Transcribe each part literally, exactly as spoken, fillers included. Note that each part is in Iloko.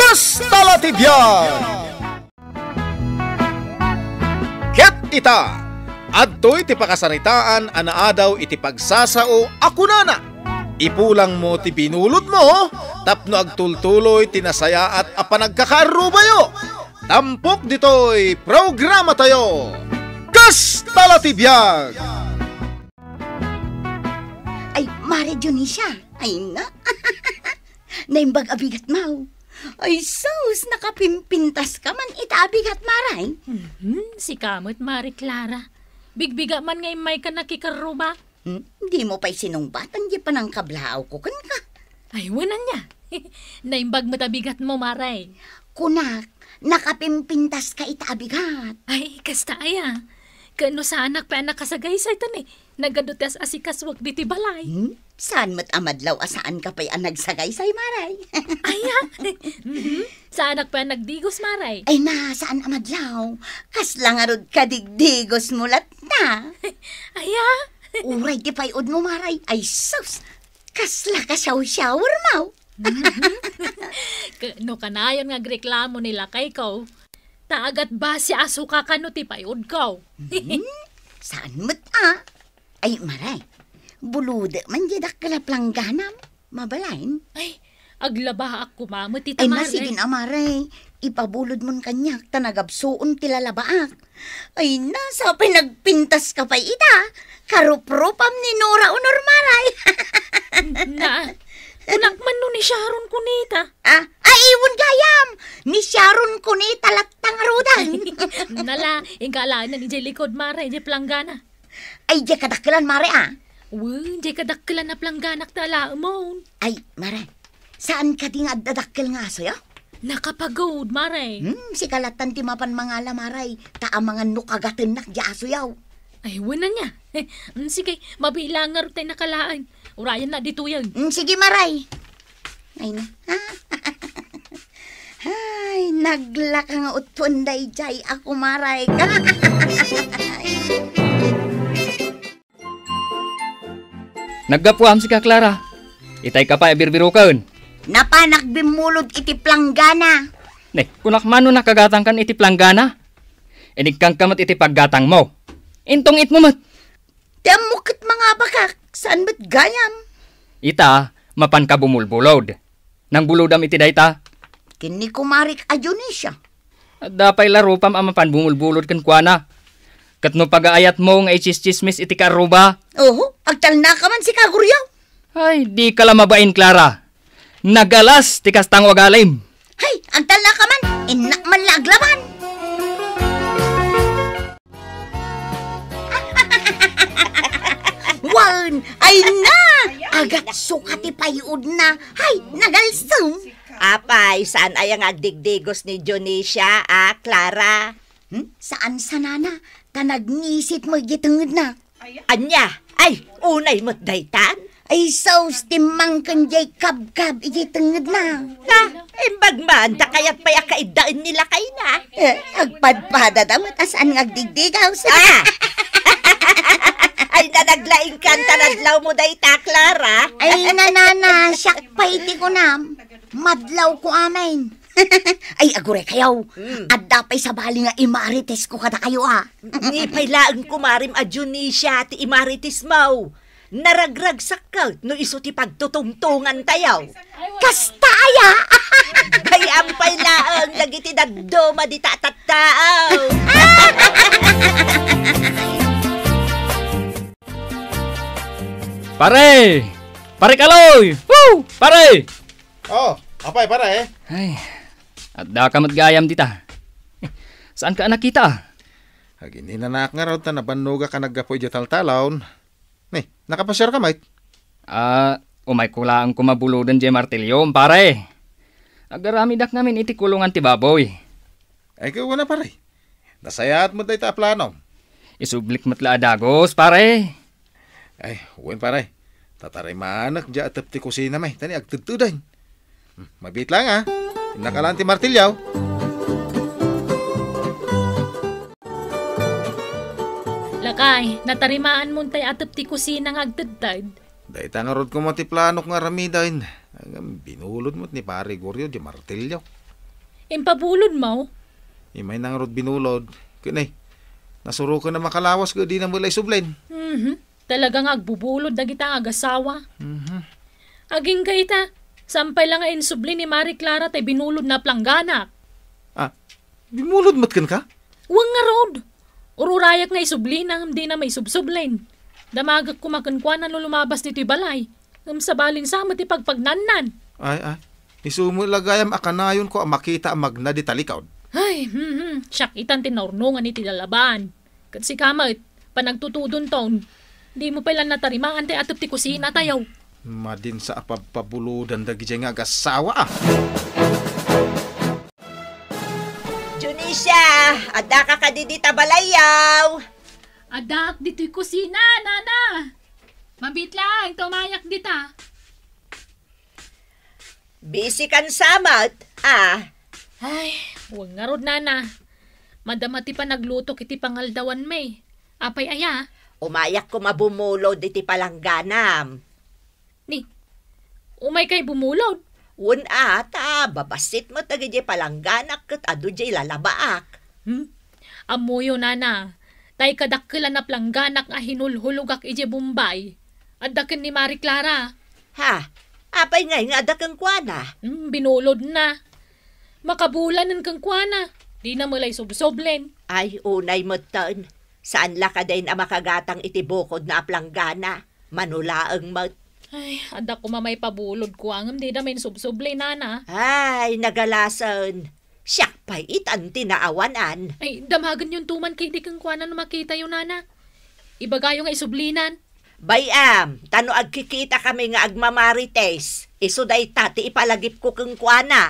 Kasta la ti biag! Ket ita, adtoy ti pakasaritaan a naadaw iti pagsasao a kunana, "Ipulangmo ti binulodmo tapno agtultuloy ti nasayaat a panagkakaarrubayo." Tampok ditoy programatayo, Kasta la ti biag! Ay, Mare Dionisia. Ay, na. Naimbag a bigatmo. Ay, sus, nakapimpintas ka man ita a bigat, Mare. Mhm, sika met, Mare Clara. Bigbigat man nga immayka nakikarruba. Hmm, dimo pay sinungbatan di panangkablaawko kenka. Ay, wen ania. Naimbag met a bigatmo, Mare. Kunak, nakapimpintas ka ita a bigat. Ay, kasta aya. Ken no saanak pay a nakasagaysay, ta ni, nagadu ti as-asikasuak ditoy balay. Hmm? Saan met a madlaw a saanka pay a nagsagaysay, Mare? Aya? Mhm. Saanak pay a nagdigos, Mare? Ay na, saan a madlaw. Kasla ngarud kadigdigosmo latta. Aya? Uray ti pay-odmo, Mare. Ay sus! Kasla kasiawsiawmo. Mhm. Ke-, no kanayon nga agreklamo ni lakayko, ta agatbasi a suka kano ti pay-odko. Mhm. Saan met a? Ay, Mare, bulodek man diay dakkel a plangganam. Mabalin? Ay, aglabaak koma met ita, Ay, Mare. Sige na, Mare. Ipabulodmon kaniak, ta nagabsuon ti lalabaak. Ay, nasa pay nagpintas ka pay ita. Karuprupam ni Nora Honor, Mare. Na, kunak man no ni Sharon Cuneta. Ah, ay, wen gayam. Ni Sharon Cuneta latta ngaruden. Nala, inka alaen idiay likod, Mare, idiay planggana. Ay, diay kadakkelan, Mare, a. Wen, diay kadakkelan a plangganak ti alaemon. Ay, Mare, saan kadi nga adda dakkel nga asoyo? Nakapagod, Mare. Hmm, sika lattan ti mapan mangala, Mare, ta amangan no kagatennak diay asoyo. Ay, wen ania. Hmm, sige, mabiit laeng ngarud tay nakalaen. Urayennak ditoyen. Hmm, sige, Mare. Ay na. Ay, naglaka nga utpon daydiay a kumarek. Naggapuam sika, Clara. Itay ka pay a birbiroken. Napanak bimmulod iti planggana. Ne, kunak man no nakagatangkan iti planggana. Inigkanka met iti paggatangmo. Intong itmo met. Ti ammok ket mangabakak, saan met gayam. Ita, mapanka bumulbulod. Nangbulodam iti dayta? Ken ni kumarek a Dionisia. Adda pay la rupam a mapan bumulbulod kenkuana. Ket no pagaayatmo nga itsistsismis iti kaarruba? Oho, agtalnaka man sika, Guriaw. Ay, dika la mabain, Clara. Nagalas ti kasta nga ugalim. Hay, agtalnaka man, innak man la aglaban. Wen, ay na! Agatsuka ti pay-odna. Hay, nagalsem. Apay, saan aya nga agdigdigos ni Dionisia, a, Clara? Hmm? Saan sanana, ta nagnisit met diay tengedna. Ania? Ay, unay met daytan? Ay, sus, timmangken diay kabkab idiay tengedna. Na, imbag man, ta kayat pay a kaiddaen ni lakayna. Eh, agpadpadada met a saan nga agdigdigaw. Ah! Ay, nanaglaingkan ta nadlawmo dayta, Clara. Ay, nanana, siak pay ti kunam. Madlawko amin. Ay, aguraykayo. Mm. Adda pay sabali nga imarites ko kadakayo, a. Ni pay laeng kumarem a Dionisia ti imaritesmo. Naragragsak ket no isu ti pagtutungtongantayo. Kasta aya? Bay-am pay laeng dagiti dadduma dita a tattao. Pare! Pare Kaloy! Woo! Pare! Oh, apay, pare? Ay, addaka met gayam dita. Saanka a nakita? Agininanak ngarud ta nabannogak a naggapu idiay taltalon. Ni, nakapasiarka met? Ah, umayko laeng koma buloden diay martilyo, pare. Agaramidak ngamin iti kulongan ti baboy. Ay, kuna, pare. Nasayaat met dayta a plano. Isublik met la a dagus, pare. Ay, wen, pare. Tatarimanek diay atep ti kusina met, ta ni agtedteden. Hmm, mabiit laeng, a. Innaka laeng ti martilyo. Lakay, natarimaanmon tay atep ti kusina nga agtedted. Dayta ngarud koma ti planok nga aramiden. Ngem binulod met ni Pare Goryo diay martilyo. Impabulodmo? Imayna ngarud binulod. Ket nay, nasuroken a makalawas ket dina met la isublin. Mhm. Talaga nga agbubulod dagita nga agasawa. Mhm. Agingga ita, saan pay la nga insubli ni Mari Clara tay binulodna a planggana. Ah, binulod met kenka? Wen ngarud. Ururayak nga isublina ngem dina maisubsublin. Damagek koma kenkuana no lumabas ditoy balay. Ngem sabalin sa met ti pagpagnannan. Ay, ay. Isu met la gayam a kanayonko a makita a magna di talikod. Ay, hmm, hmm. Siak itan ti naurnongan iti lalaban. Ket sika met, panagtutudonton. Dimo pay la natarimaan ti atep ti kusina tayo. Madin sa a pabpabulodan dagidiay nga agasawa, ah. Junisia, addaka kadi dita balayyo? Addaak ditoy kusina, nana. Mabiit laeng ta umayak dita. Busy kan sa met, ah. Ay, wen ngarud, nana. Madama ti panaglutok iti pangaldawanmi. Apay aya? Umayak koma bumulod iti palangganam. Ni, umaykay bumulod? Wen a, ta babassit met dagidiay palangganak ket adu diay lalabaak. Hmm? Ammoyo, nana, tay kadakkelan a plangganak a hinulhulogak idiay Bombay. Adda ken ni Mari Clara. Ha? Apay ngay nga adda kenkuana? Hmm, binulodna. Makabulanen kenkuana. Dina met la isubsoblen. Ay, unay metten. Saan la kadi a makagatang iti bukodna a planggana? Mano laeng met. Ay, adda koma maipabulod kua, ngem dida maisubsobli, nana. Ay, nagalasen. Siak pay itan ti naawanan. Ay, damagenyonto man ketdi kenkuana no makitayo, nana. Ibagayo nga isublinan. Bay-am, ta no agkikitakami nga agmamarites, isu dayta ti ipalagipko kenkuana.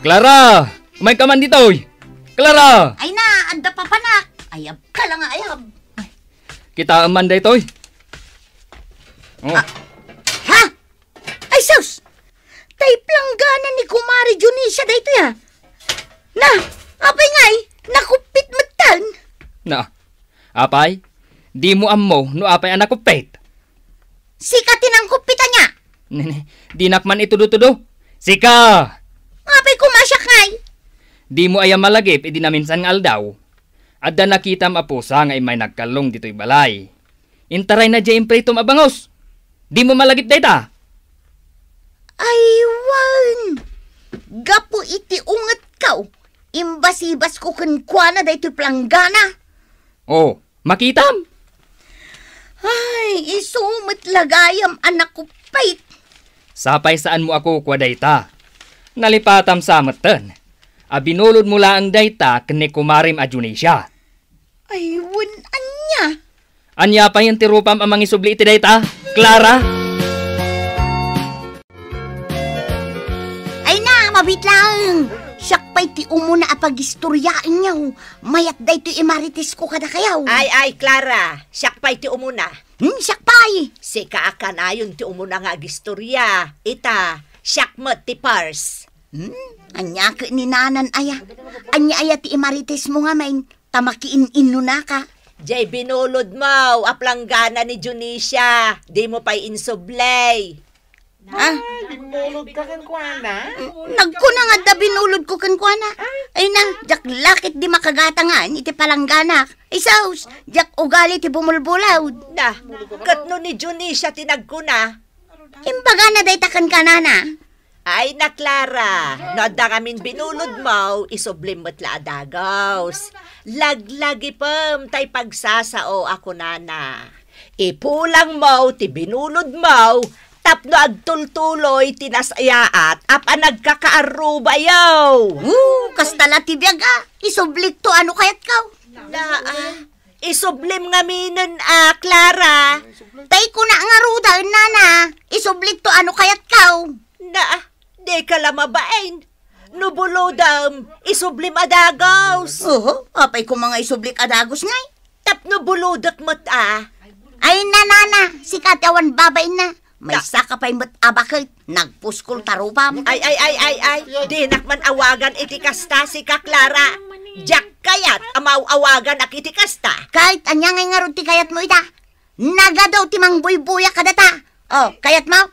Clara! Umayka man ditoy! Clara! Ay na, adda papanak. Ayab ka lang nga ayab. Ay. Kitaem man daytoy. Oh. Ah. Ha? Ay, sus! Tay planggana ni Kumari Dionisia daytoy, ah. Na, apay ngay, nakuppit metten. Na, apay, dimo ammo no apay a nakuppit? Sika ti nangkuppit ania? Nene, dinak man itudo-tudo. Sika! Apay koma siak ngay? Dimo aya malagip idi naminsan nga aldaw? Adda nakitam a pusa nga immay nagkallong ditoy balay. Intarayna diay impritom a bangus. Dimo malagip dayta? Ay, wen. Gapu iti ungetko, imbasibasko kenkuana daytoy planggana. Oh, makitam? Ay, isu met la gayam a nakuppit. Sapay saanmo a kukua dayta. Nalipatam sa metten a binulodmo laeng dayta ken ni kumarem a Dionisia. Ay, wen ania? Ania payen ti rupam a mangisubli iti dayta, Clara? Ay na, mabiit laeng. Siak pay ti umuna a pagistoriaenyo. Mayat daytoy imaritesko kadakayo. Ay, ay, Clara, siak pay ti umuna. Hmm, siak pay. Sika a kanayon ti umuna nga agistoria. Ita, siak met ti pars. Hmm, ania ket ni nanan aya? Ania aya ti imaritesmo ngamin? Ta makiin-innonaka. Jay binulodmo a planggana ni Dionisia, dimo pay insubley. Ah? Ay, binulod ka kenkuana? Nagkuna nga adda binulod ko kenkuana. Ay na, diak la ketdi makagatangan iti palangganak. Ay sus, diak ugali ti bumulbulod. Na, ket no ni Dionisia ti nagkuna? Imbagana dayta kenka, nana. Ay na, Clara, no adda ngamin binulodmo, isublim met la a dagus. Laglagipem tay pagsasao a kunana. Ipulangmo ti binulodmo tapno agtultuloy ti nasayaat a panagkakaarrubayo. Woo, kasta la ti biag, a. Isublikto a no kayatko. Naa. Isublim ngaminen a, Clara. Tay kuna ngaruden, nana, isublikto a no kayatko. Na, dika la mabain. No bulodem, isublim a dagus. Oho, apay koma nga isublik a dagus ngay? Tapno bulodek met a. Ay na, nana, sika ti awan babainna. Maysa ka pay met a baket, nagpuskol ta rupam. Ay, ay, ay, ay, ay. Dinak man awagan iti kasta, sika, Clara. Diak kayat a maaw-awaganak iti kasta. Ket ania ngay ngarud ti kayatmo ita? Nagadu ti mangbuybuya kadata. O, kayatmo?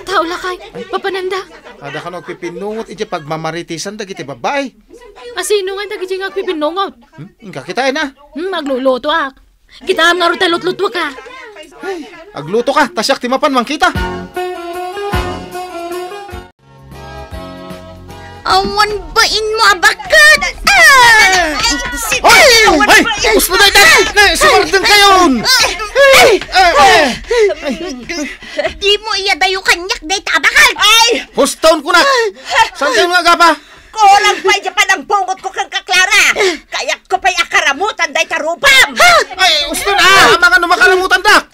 tattao, lakay. Papananda. Adda kano agpipinnungot iti pagmamaritisan dagiti babbai. Asino nga dagiti nga agpipinnungot? Hmm? Inka kitaen a. Hmm, aglulutoak. Kitaem ngarud ta lutlutuak a. Agluto ka, ta siak ti mapan mangkita. Awan bain mo a baket! Ah! Ay, ay, Hoy! Awan Hoy! Bain! Gusto na ita! Ne, sumardeng kayon! Ay! Ay! Ay! Di mo iya dayo kaniak dayta a baket! Ay! Hustaon ko na! Saan kayo nga agapa? Kulang pay di panangpungot ko kang ka Clara! Kayat ko pay akaramutan dayta rupam! Ay, uston a! Amangan no makaramutan da!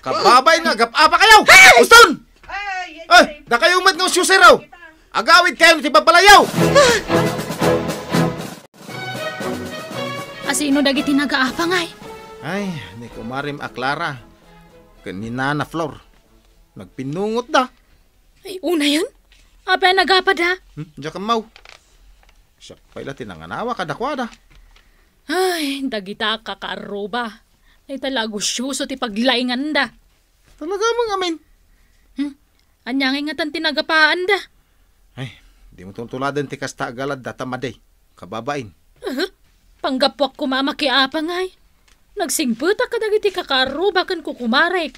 Kababain nga agapa kayo! Uston! Ay, dakayo met nga usyuseraw! Agawid kayo ti babalayaw! Asino dagiti nagaapa ngay? Ay, ni kumarem a Clara ken ni Nana Flor. Nagpinnungotda. Ay, unayen? Apay a nagapada? Hmm, diak ammaw. Siak pay la ti nanganawa kadakuada. Ay, dagita a kakaarruba. Dayta la agusyoso ti paglainganda. Talaga man ngamin. Hmm? Ania ngay ngatan ti nagapaanda? Ay, di mo tuntuladen ti kasta a galadda ta madi, kababain. Aha. Panggapuak koma a makiapa ngay. Nagsingpetak kadagiti kakaarruba ken kukumarek.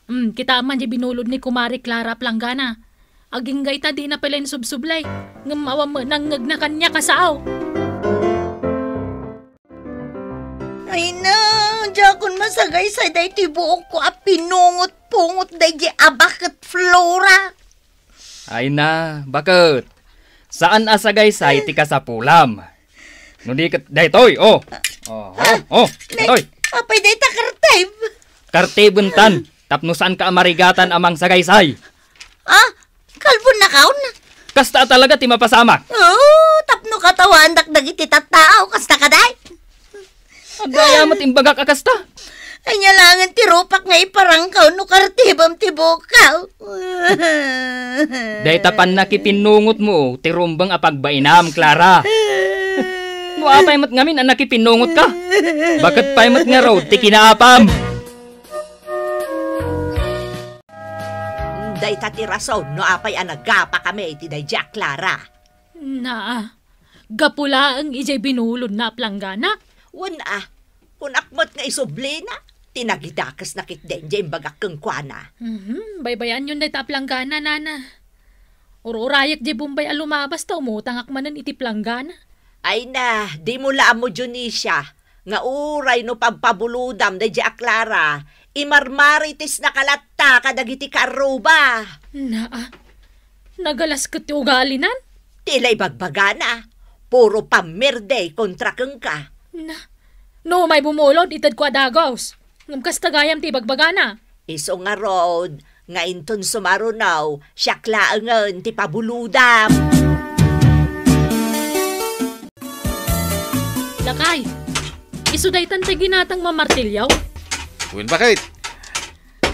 Hmm, kitaem man di binulod ni Kumare Clara a planggana. Agingga ita dina pay la insubsublay. Ngem awan met nangngegna kaniak a sao. Ay na, diakon masagaysay daytoy buokko a pinungot-pungot daydi a baket, Flora. Ay na, baket. Saan a sagaysay ti kasapulam. No di ket daytoy, oh. Oh, oh, oh, daytoy. Apay dayta kartib? Kartibentan, tapno saanka a marigatan a mangsagaysay. Ah, kalbonnakon? Kasta a talaga ti mapasamak. Oh, tapno katawaandak dagiti tattao, kasta kadi? Adda aya met imbagak a kasta? Ania laengen ti rupak nga iparangkaw no kartibem ti bukaw? Dayta pannakipinnungotmo ti rumbeng a pagbainam, Clara. No apay met ngamin a nakipinnungotka? Baket pay met ngarud ti kinaapam. Dayta ti rason no apay a nagapakami iti daydi a Clara. Naa, gapu laeng idiay binulodna a planggana. Wen a, kunak met nga isublina, ti nagidakesna ketdi idiay imbagak kenkuana. Mhm, baybayanyon dayta a planggana, nana. Ur-urayek diay Bombay a lumabas ta umutangak manen iti planggana. Ay na, dimo la ammo, Dionisia, nga uray no pabpabulodam daydi a Clara, imarmaritisnaka latta kadagiti kaarruba. Naa, nagalas ket ti ugalinan? Ti la ibagbagana, puro pammirdi kontra kenka. Na, no umay bumulod, itedko a dagus. Ngem kasta gayam ti ibagbagana. Isu ngarud, nga inton sumaruno, siak laengen ti pabulodam. Lakay, isu daytan ti ginatang mamartilyo? Wen, baket?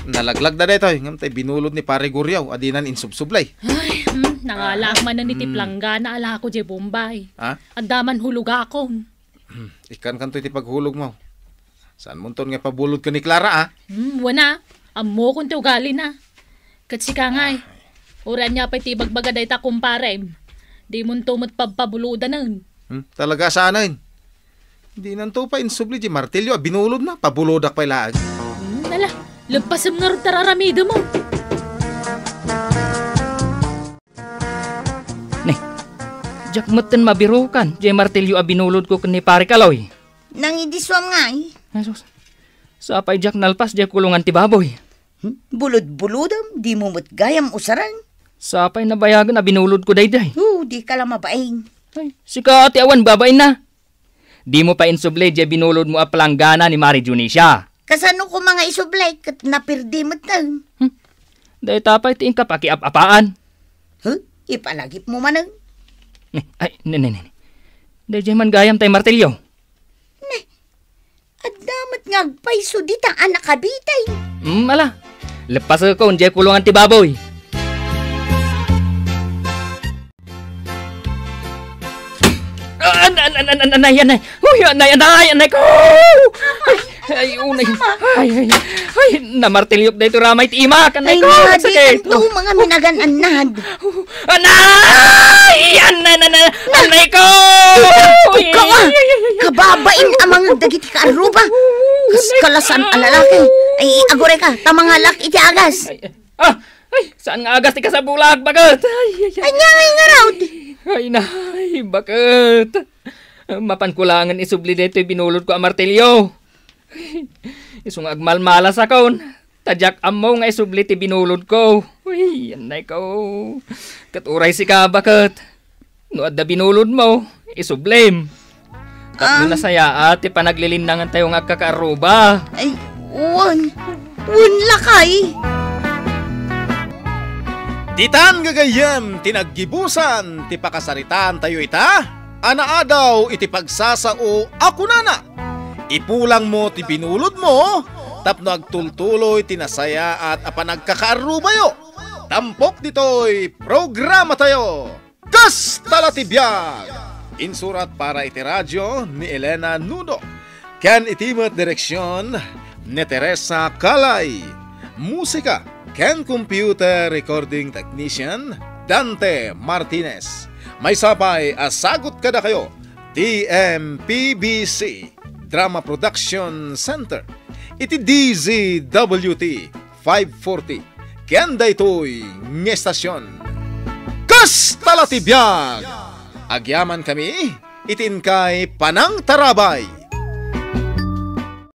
Nalaglagda daytoy, ngem tay binulod ni Pare Guriaw a dinan insubsublay. Ay, hmm, nangalaak manen iti planggana a lako diay Bombay. Ha? Adda man hulogakon. Ikkankanto iti paghulogmo. Saanmonton nga pabulod ken ni Clara, a? Hmm, wen a. Ammokon ti ugalina. Ket sika ngay, uray ania pay ti ibagbaga dayta kumparem, dimonto met pabpabulodanen. Hmm, talaga a saanen. Dinanto pay insubli diay martilyo a binulodna, pabulodak pay laeng. Hmm, ala, leppasem ngarud ta ar-aramidem. Ne, diak metten mabirukan diay martilyo a binulodko ken ni Pare Kaloy. Nangidisuam ngay? Ay, sus. Sapay diak nalpas diay kulongan ti baboy. Hmm? Bulod-bulodem, dimo met gayam usaren. Sapay nabayagen a binulodko daydiay. Oh, dika la mabain. Ay, sika ti awan babainna. Dimo pay insubli diay binulodmo a palanggana ni Mari Dionisia. Kasano koma nga isubli ket naperdi metten? Hmm. Dayta pay ti inka pakiap-apaan. Huh? Ipalagipmo manen. Ni, ay, ni, ni, ni, ni. Daydiay man gayam tay martilyo. Ni, adda met nga agpayso dita a nakabitay. Hmm, ala. Leppasek diay kulongan ti baboy. Ah, an-, an-, an-, an-, anay, anay. Uy, anay, anay, anay ko! Ay, ay, unay. Ay, ay, ay, namartilyok daytoy ramay ti imak. Anay ko, sakit. Ay, mga minagan-annad. Anay! Anay, anay, anay, anay ko! Ikaw, ah! Ay, ay, ay, ay, ay. Kababain a mangeg dagiti kaarruba. Kas kalasan a lalaki. Ay, aguray ka, ta mangalak iti agas. Ay, ah! Ay, saan nga agas ti kasabulak, baket? Ay, ay, ay. Ania ngay ngarud? Ay, nay, baket? Mapanko laengen isubli daytoy binulodko a martilyo. Isu nga agmalmalasakon, ta diak ammo nga isubli ti binulodko. Uy, anay ko. Ket uray sika, baket. No adda binulodmo, isublim. Tapno nasayaat ti panaglilinnangantayo nga agkakaarruba. Ay, wen. Wen, lakay. Ditan gagayyem ti naggibusan ti pakasaritaantayo ita a naadaw iti pagsasao a kunana, "Ipulangmo ti binulodmo tapno agtultuloy ti nasayaat a panagkakaarrubayo." Tampok ditoy programatayo. Kasta la ti biag! Insurat para iti radio ni Elena Nudo, ken iti met direksion ni Teresa Calay. Musika ken computer recording technician, Dante Martinez. Maysa pay a sagut kadakayo ti M P B C Drama Production Center iti D Z W T five forty. Ken daytoy nga estasion. Kasta la ti biag! Agyamankami iti inkay panangtarabay.